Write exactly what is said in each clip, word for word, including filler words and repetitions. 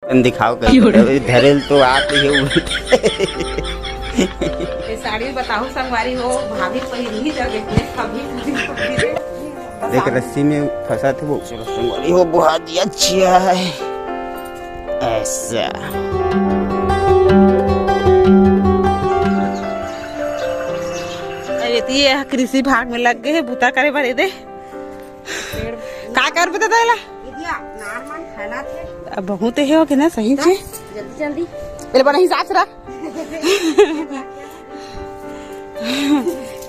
दिखाओ कर, अभी धरेल तो आते ही उल्टे। ये साड़ी बताओ संगवारी हो, भाभी पहिरही जब इतने कभी, कभी, कभी। देख, रस्सी में फंसा थे वो। चलो संगवारी हो, बुहा दिया, अच्छा है ऐसा। अरे, तो ये कृषि भाग में लग गए हैं, बूता करे बर, ये दे। का कर बता देला? दीदिया, नार मन फैला थे। अब बहुत हे हो के ना, सही से। जल्दी, जल्दी। पहले बड़ा हिसाब से रख।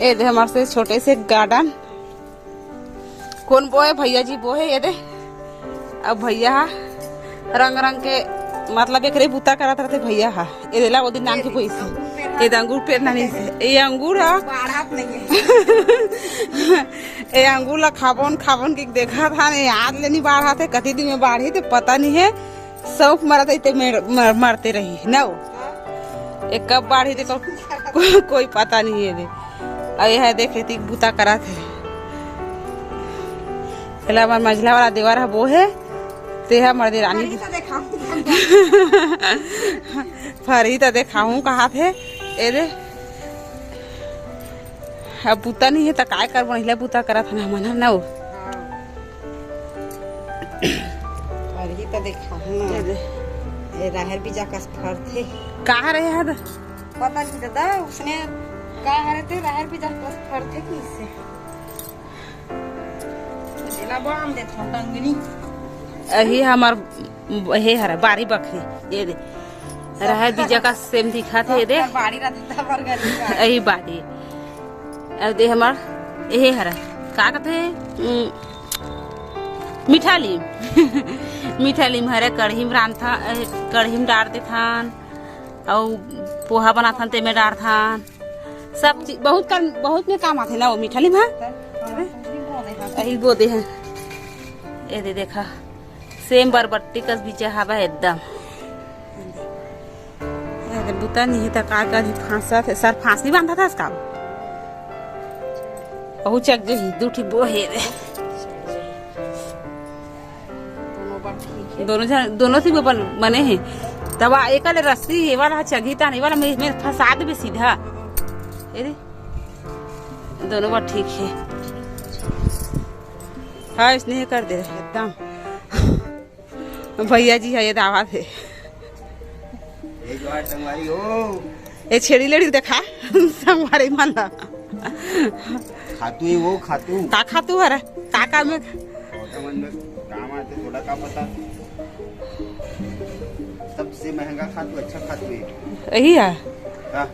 ये दे हमारे से छोटे से गार्डन। कौन बोए? भैया जी बोए, ये दे। अब भैया हा रंग रंग के, मतलब, एकरे बूता करत रहते भैया हा। ये देला, वो दिन नान के कोई से। ये दे अंगूर पेड़ नानी से। ये अंगूर हा। बाढ़त नहीं है। ए अंगूर ला खाबोन खाबोन के देखा था ने, याद ले नहीं बाढ़ा थे, कति दिन में बाढ़ी थे पता नहीं है। सौंफ मरत है ते मेड़-, मर-, मरते रही न वो। ए कब बाढ़ी थे को-, को-, कोई पता नहीं है दे। अउ ये है देखे ती बूता करा थे। एला हमार मझला वाला देवर है वो है, ते है मर्दे रानी। फरही तो देखाऊं। फरही तो देखाऊं कहा थे। ए दे। अब बूता नहीं है त काय करबो, नहिला बूता करत हन हमन ह, न हो? हाँ। अरही त देखा हूँ ना। ये दे। ये राहर बीजा कस फरथे। का हरे हद? पता नहीं दादा, उसने का हरे ते राहर बीजा कस फरथे किसे? एला बांध देथव टंगनी। अही हमर हे हरा बारी बखरी, ये दे। राहर बीजा का सेम दिखा थे, ये दे। बाड़ी रहता था, पर गली बाड़ी। अही बाड़ी। अब दे हमर, ये हरा। का कहते? उम, मीठा लीम। मीठा लीम हरे, कढ़ी में रांधथा, ए, कढ़ी में डार देथन। अउ पोहा बनाथन, तेमे डारथन। सब चीज बहुत कर, बहुत में काम आथे ना वो मीठा लीम ह। अही बो दे हैं। ये दे देखा, सेम बरबट्टी कस बीजा हवा एकदम। ये दे बुता नहीं है त का करही, फांसत हे। सर फांसी बांधा था इसका। बहुत चक जे दू ठी बो हे रे। दोनों झन, दोनों सी बन-, बने हैं। तब आ, एकर ले रस्सी, ये वाला चघी तान, ये वाला में, में फंसा देबे सीधा। ये दे, दोनों बार ठीक है। हाँ, इसने ही कर दे एकदम। भैया जी है, ये दावत है। ये जो है संगवारी हो। ये छेड़ी लड़ी देखा, संगवारी मन ला। खातू ही वो, खातू। का खातू हरे? का का में? पौधा मन में काम आथे, थोड़ा का पता। सबसे महंगा खातू, अच्छा खातू है। यही है। हाँ।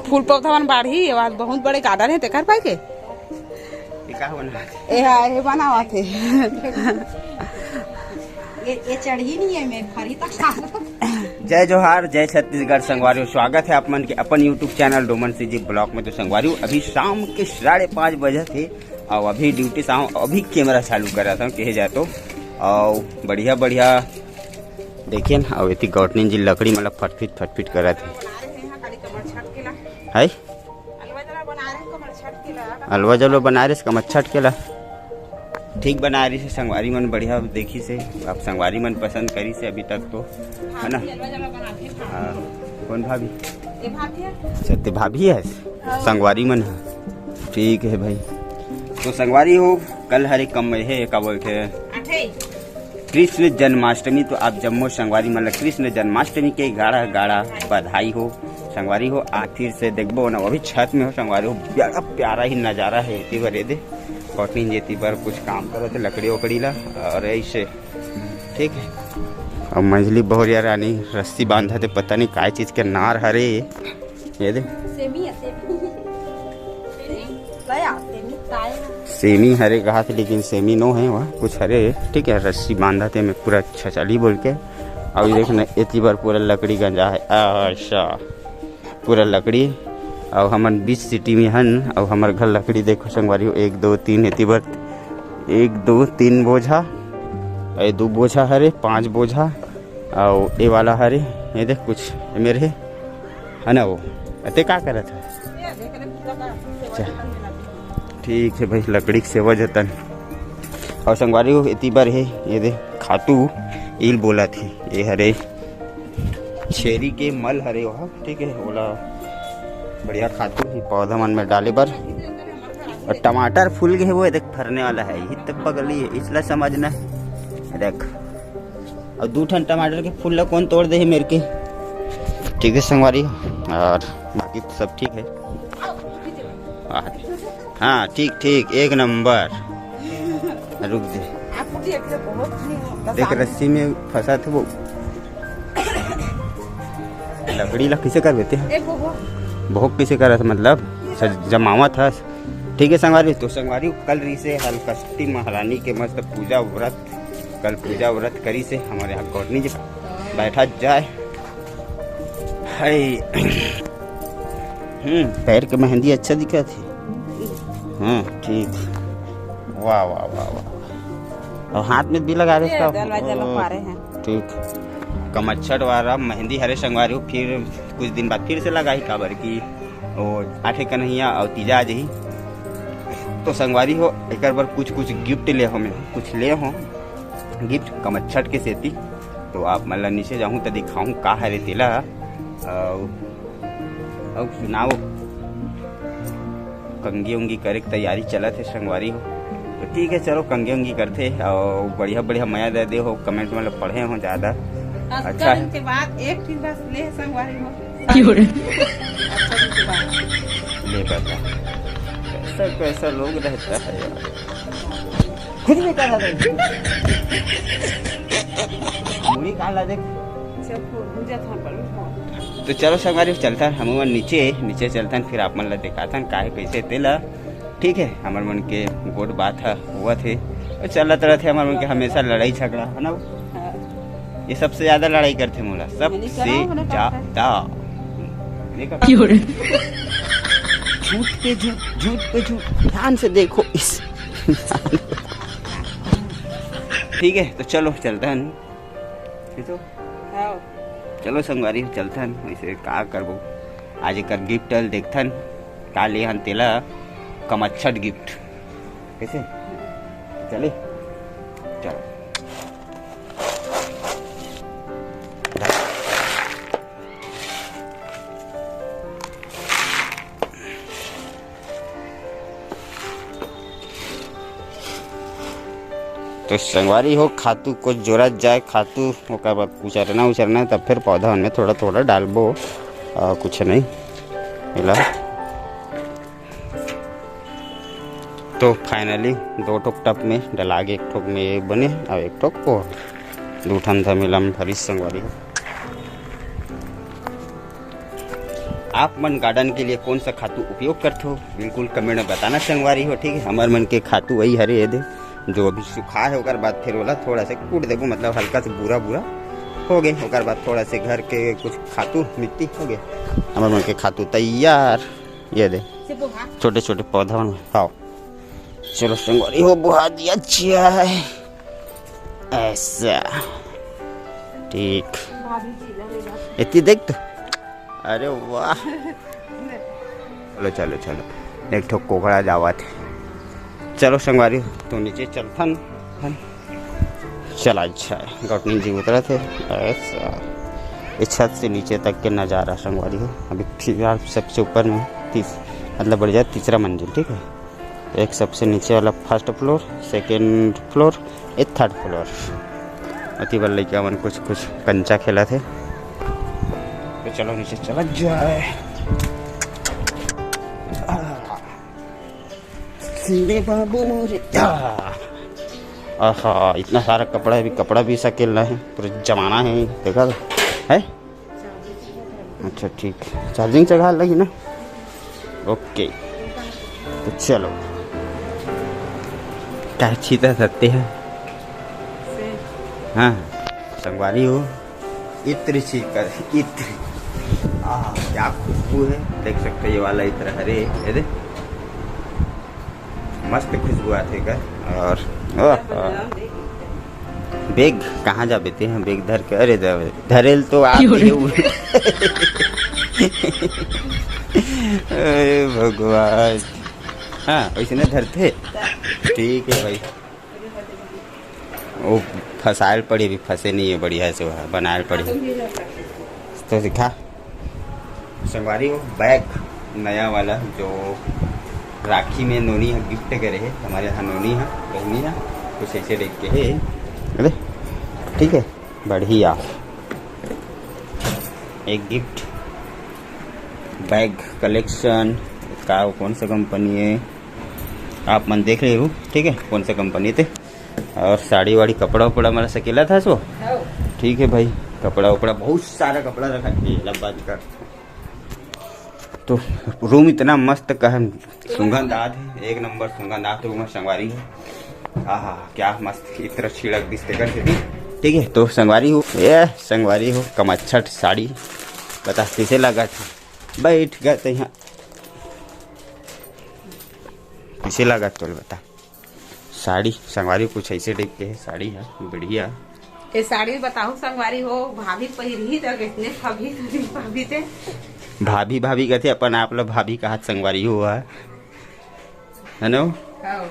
फूल पौधा मन बाढ़ही, ये बात बहुत बड़े गार्डन है, तेकर पाई के? ये का बनावत हे? ए हा, ये बनावत हे। ये, ये चढ़ही नहीं है, मैं फरी तक खा। जय जोहार, जय छत्तीसगढ़ संगवारी हो, स्वागत है आप मन के अपन YouTube channel Doman CG blog में। तो संगवारी हो, अभी शाम के साढ़े पाँच बजे थे और अभी ड्यूटी से आऊँ, अभी कैमरा चालू कर रहा था, कहे जाए तो। और बढ़िया बढ़िया देखिए ना, और इतनी गौटनीन जी लकड़ी मतलब फटफिट फटफिट कर रहा था। है? अलवा जलो बनाए रहिस कमच्छा अटकेला। ठीक बनाए रहिस हे संगवारी मन, बढ़िया देखिस हे। अब संगवारी मन पसंद करिस हे अभी तक तो, है ना? हाँ, कौन भाभी? अच्छा, ते भाभी हे? हाँ। संगवारी मन हे। ठीक हे भाई। तो संगवारी हो, कल हरे कम हे, का बोलथे? कृष्ण जन्माष्टमी, तो आप जम्मो संगवारी मन ल कृष्ण जन्माष्टमी के गाड़ा गाड़ा बधाई हो संगवारी हो। आ फिर से देखबो ना, अभी छत में हो संगवारी हो, बड़ा प्यारा ही नजारा हे। एती बर ये दे, कॉटनी जेती बर कुछ काम करत हे, लकड़ी वकड़ी ला, और ऐसे, ठीक है। अब मंझली बहुरिया रानी रस्सी बांधत हे, पता नहीं काय चीज के नार हरे। ये दे। सेमी है, सेमी। लाया, सेमी ताय ना। सेमी हरे कहा थे, लेकिन सेमी नो है, वह कुछ हरे। ठीक है, रस्सी बांधा थे, मैं पूरा अच्छा चली बोल के। अब ये देख ना, एती बर पूरा लकड़ी गंजा है। अच्छा, पूरा लकड़ी। अब हमन बीच सिटी में हन, अब हमर घर लकड़ी देखो संगवारी हो, एक, दो, तीन, एती बर एक, दो, तीन बोझा, ये दो बोझा हरे, पांच बोझा, अउ ये वाला हरे, ये देख कुछ मेरे हे, है ना वो, अते का करत है? अच्छा, ठीक है भाई, लकड़ी के सेवा जतन। और संगवारी हो, एती बर हे, ये दे खातू, इल बोलत हे, ये हरे छेरी के मल हरे ओहा, ठीक है, ओला बढ़िया खातू ही पौधा मन में डाले बर। और टमाटर फूल गए हे, वो देख फरने वाला है, ये तो पगली है, इसला समझना है। देख, और दू ठन टमाटर के फूल ला कौन तोड़ दे हे मेरे के? ठीक है संगवारी, और बाकी तो सब ठीक है। हाँ, ठीक ठीक, एक नंबर। रुक दे, आप मुझे एक बहुत नहीं होता देख सामने। रस्सी में फंसा था वो। लकड़ी ला किसे कर देते हैं? ए, वो, वो। भोग किसे कर मतलब? स-, जमावत हस। ठीक है संगवारी, तो संगवारी कल रही से हलकस्ती महारानी के मस्त पूजा व्रत, कल पूजा व्रत करी से हमारे यहाँ गौरनी जी बैठा जाए। हाय। हम्म, पैर के मेहंदी अच्छा दिखा थी। हाँ, ठीक। वाह, वाह, वाह, वाह। और हाथ में भी लगा दे ये इसका। जलवा, जलवा ओ, पा रहे हैं। ठीक। कमच्छट वाला मेहंदी हरे संगवारी हो, फिर कुछ दिन बाद फिर से लगाही, काबर कि वो आठे कन्हैया और तीजा आ जही। तो संगवारी हो, एकर बर कुछ, कुछ गिफ्ट ले हो, मैं कुछ ले हो गिफ्ट कमच्छट के सेती। तो आप मन ला नीचे जाहूँ तो दिखाऊँ का हरे तेला। अउ, अउ सुनाओ, कंगी उंगी करे के तैयारी चलत हे संगवारी हो। तो ठीक है, चलो कंगी उंगी करथे अउ बढ़िया बढ़िया मया दे दे हो, कमेंट में पढ़े हो ज्यादा। अच्छा अच्छा है। दिन के बाद एक दिन बस ले संगवारी हो। क्यों रे? अच्छा दिन के बाद। ले बता, कैसा कैसा लोग रहता है यार। खुद भी कर रहा था। मुड़ी काला देख। सब भूजा था पर। तो चलो संगवारी चलथन हम मन नीचे, नीचे चलथन, फिर आप मन ला दिखाथन काहे कैसे तेला। ठीक है, हमर मन के गोठ बात ह हुआ थे और चलत रहते हमर मन के हमेशा लड़ाई झगड़ा, है ना? हाँ। ये सबसे ज्यादा लड़ाई करते मोला, सबसे ज्यादा। देखा? क्यों रे? झूठ पे झूठ, झूठ पे झूठ। ध्यान से देखो इस। ठीक है, तो चलो चलता है। हाँ। चलो संगवारी, चलथन, वैसे का करबो, आज एकर गिफ्ट ल देखथन, का ले हन तेला, कमच्छट गिफ्ट, कैसे चले, चलो। तो संगवारी हो, खातू कुछ जोरत जाए, खातू ओकर बाद कुचरना उचरना, तब फिर पौधा में थोड़ा थोड़ा डालबो, आ, कुछ नहीं मिला। तो फाइनली दो ठोक टब में डला गे, एक ठोक में ये बने और एक ठोक वो, दो ठन था मिला में भरी संगवारी हो। आप मन गार्डन के लिए कौन सा खातू उपयोग करथो, बिल्कुल कमेंट में बताना संगवारी हो, ठीक है। हमर मन के खातू वही हरे, ये दे, जो अभी सुखा है, ओकर बाद फिर ओला थोड़ा से कूट देबो, मतलब हल्का से बुरा बुरा हो गए, ओकर बाद थोड़ा से घर के कुछ खातू मिट्टी हो गए, हमर मन के खातू तैयार। ये दे, छोटे छोटे पौधा मन, हाँ। चलो संगवारी हो, बुहा दिया जाए। ऐसा। ठीक। भाभी जी, ले लेना। इतनी देख तो। अरे वाह। चलो, चलो, चलो। एक ठो कोकड़ा जावत हे। चलो संगवारी, तो नीचे चलथन। चला, अच्छा है। गौतमी जी उतरत हे। ऐसा। इस छत से नीचे तक के नज़ारा संगवारी हो। अभी फिलहाल सबसे ऊपर में तीस-, मतलब बढ़ जाए तीसरा मंजिल, ठीक है। एक सबसे नीचे वाला फर्स्ट फ्लोर, सेकंड फ्लोर, एक थर्ड फ्लोर। अति बार लइका मन कुछ कुछ कंचा खेलत हे। तो चलो नीचे चला जाए। सीधे बाबू मोरे। आहा, इतना सारा कपड़ा है, अभी कपड़ा भी सकेलना है, पूरा जमाना है, देखा है? अच्छा, ठीक, चार्जिंग चढ़ा लगी ना। ओके, तो चलो, क्या छीता सकते हैं? हाँ, संगवारी हो, इत्र छीकर, इत्र। आह, क्या खुशबू है, देख सकते हो, ये वाला इत्र हरे, ये दे, मस्त खुशबू आथे एकर। और ओह, ओह। बेग कहाँ जाबे ते ह? बेग धर के, अरे दे, धरेल तो आप क्यों रे? ही हो। अरे भगवान। हाँ, वैसे नहीं धरते। ठीक है भाई। ओ, फसायल पड़ी, अभी फंसे नहीं है, बढ़िया से वह बनायल पड़ी। तो दिखा संगवारी हो, बैग नया वाला जो राखी में नोनी ह गिफ्ट करे हे, हमारे यहाँ नोनी ह, बहनी ह, कुछ ऐसे टाइप के हे। अरे ठीक है, बढ़िया। एक गिफ्ट, बैग कलेक्शन का, कौन सा कंपनी है आप मन देख ले हो, ठीक है, कौन सा कंपनी थे। और साड़ी वाड़ी, कपड़ा उपड़ा मन सकेला था सो। ठीक है भाई, कपड़ा उपड़ा, बहुत सारा कपड़ा रखा है, लब बात कर। तो रूम इतना मस्त कहा, सुगंध आत है, एक नंबर सुगंध आत रूम में संगवारी हो। आहा, क्या मस्त इत्र छिड़क दिस तेकर से भी। ठीक है, तो संगवारी हो, ये संगवारी हो, कमच्छट साड़ी बता कैसे लगा था। बैठ गए तो यहाँ कैसे लगा तो बता। साड़ी संगवारी कुछ ऐसे टाइप के है, साड़ी है बढ़िया। ये साड़ी बताहू संगवारी हो, भाभी पहिरही त कितने भाभी, भाभी ते। भाभी भाभी कहते अपन आप लोग भाभी का हाथ संगवारी हो है, है ना? हाँ।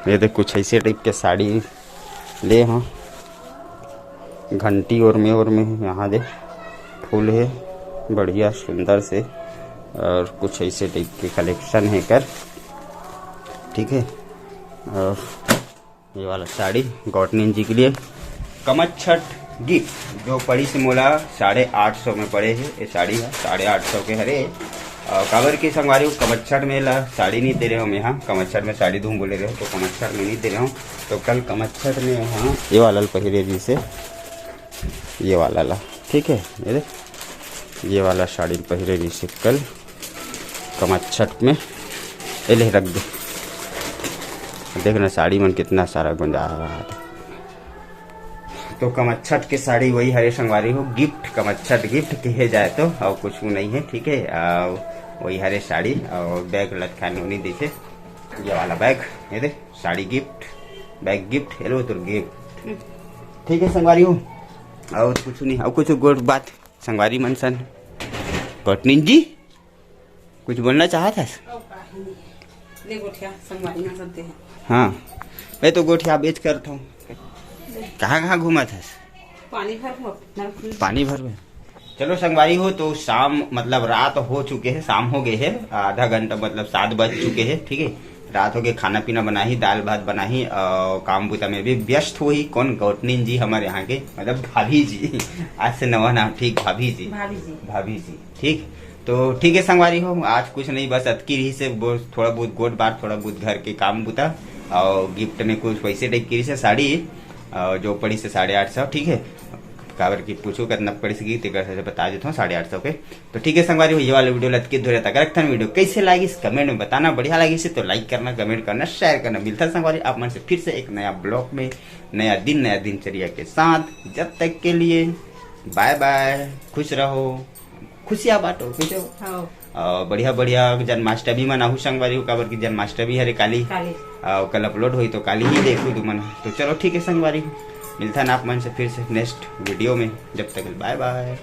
ये देख कुछ ऐसे टाइप के साड़ी ले हाँ, घंटी और में और में यहाँ दे फूल है बढ़िया सुंदर से, और कुछ ऐसे टाइप के कलेक्शन है कर, ठीक है। और ये वाला साड़ी गौटनीन जी के लिए कमच्छट गिफ्ट जो पड़ी से मोला साढ़े आठ सौ में पड़े है। ये साड़ी है साढ़े आठ सौ के हरे। और काबर की संगवारी हो कमच्छट में ला साड़ी नहीं दे रहे हम यहाँ, कमच्छट में साड़ी धूम बोले रहे तो कमच्छट में नहीं दे रहे हम। तो कल कमच्छट में यहाँ ये वाला ल पहिरे जी से, ये वाला ला, ठीक है, ये दे, ये वाला साड़ी पहिरे जी से कल कमच्छट में। ए ले रख दे, देख ना साड़ी मन कितना सारा गुंजा रहा है। तो कमच्छट के साड़ी वही हरे संगवारी हो, गिफ्ट, कमच्छट गिफ्ट कहे जाए तो, और कुछ नहीं है, ठीक है। और वही हरे साड़ी और बैग लटका नोनी देखे, ये वाला बैग, ये दे sari gift, bag gift, hello तोर गिफ्ट, ठीक है संगवारी हो। और कुछ नहीं, और कुछ गोट बात संगवारी मन सन। गौटनीन जी कुछ बोलना चाहत हस? ले गोठिया संगवारी मन सब दे। हाँ, मैं तो गोठिया बेच करत हूँ। कहाँ कहाँ घूमत हस? पानी भर में, नल खुल। पानी भर में। चलो संगवारी हो, तो शाम मतलब रात हो चुके हैं, शाम हो गए हैं, आधा घंटा मतलब सात बज चुके हैं, ठीक है। रात हो गए, खाना पीना बनाही, दाल भात बनाही और काम बुता में भी व्यस्त होही। कौन? गौटनीन जी हमारे यहाँ के, मतलब भाभी जी। आज से नवा नाम, ठीक, भाभी जी। भाभी जी। भाभी जी, ठीक। तो ठीक है संगवारी हो, आज कुछ नहीं, बस अतकी रही से वो थोड़ा बहुत गोट बात, थोड़ा बहुत घर के काम बुता और गिफ्ट में कुछ वैसे टाइप की रही से साड़ी और जो पड़ी से साढ़े आठ सौ, ठीक है। काबर की पूछो कितना पड़ी से, तेकर से बता देता हूँ साढ़े आठ सौ के। तो ठीक है संगवारी हो, ये वाला वीडियो लतकी धोरे तक रखथन। वीडियो कैसे लागिस कमेंट में बताना, बढ़िया लागिस तो लाइक करना, कमेंट करना, शेयर करना। मिलता संगवारी आप मन से फिर से एक नया ब्लॉग में, नया दिन, नया दिनचर्या के साथ। जब तक के लिए बाय बाय, खुश रहो, खुशियाँ बांटो, खुश हो। हाँ। और बढ़िया बढ़िया जन्माष्टमी मनाहू संगवारी हो, काबर की जन्माष्टमी हरे काली। काली। और कल अपलोड होई तो काली ही देखू तुमन। तो चलो ठीक है संगवारी, मिलता ना आप मन से फिर से नेक्स्ट वीडियो में। जब तक बाय बाय।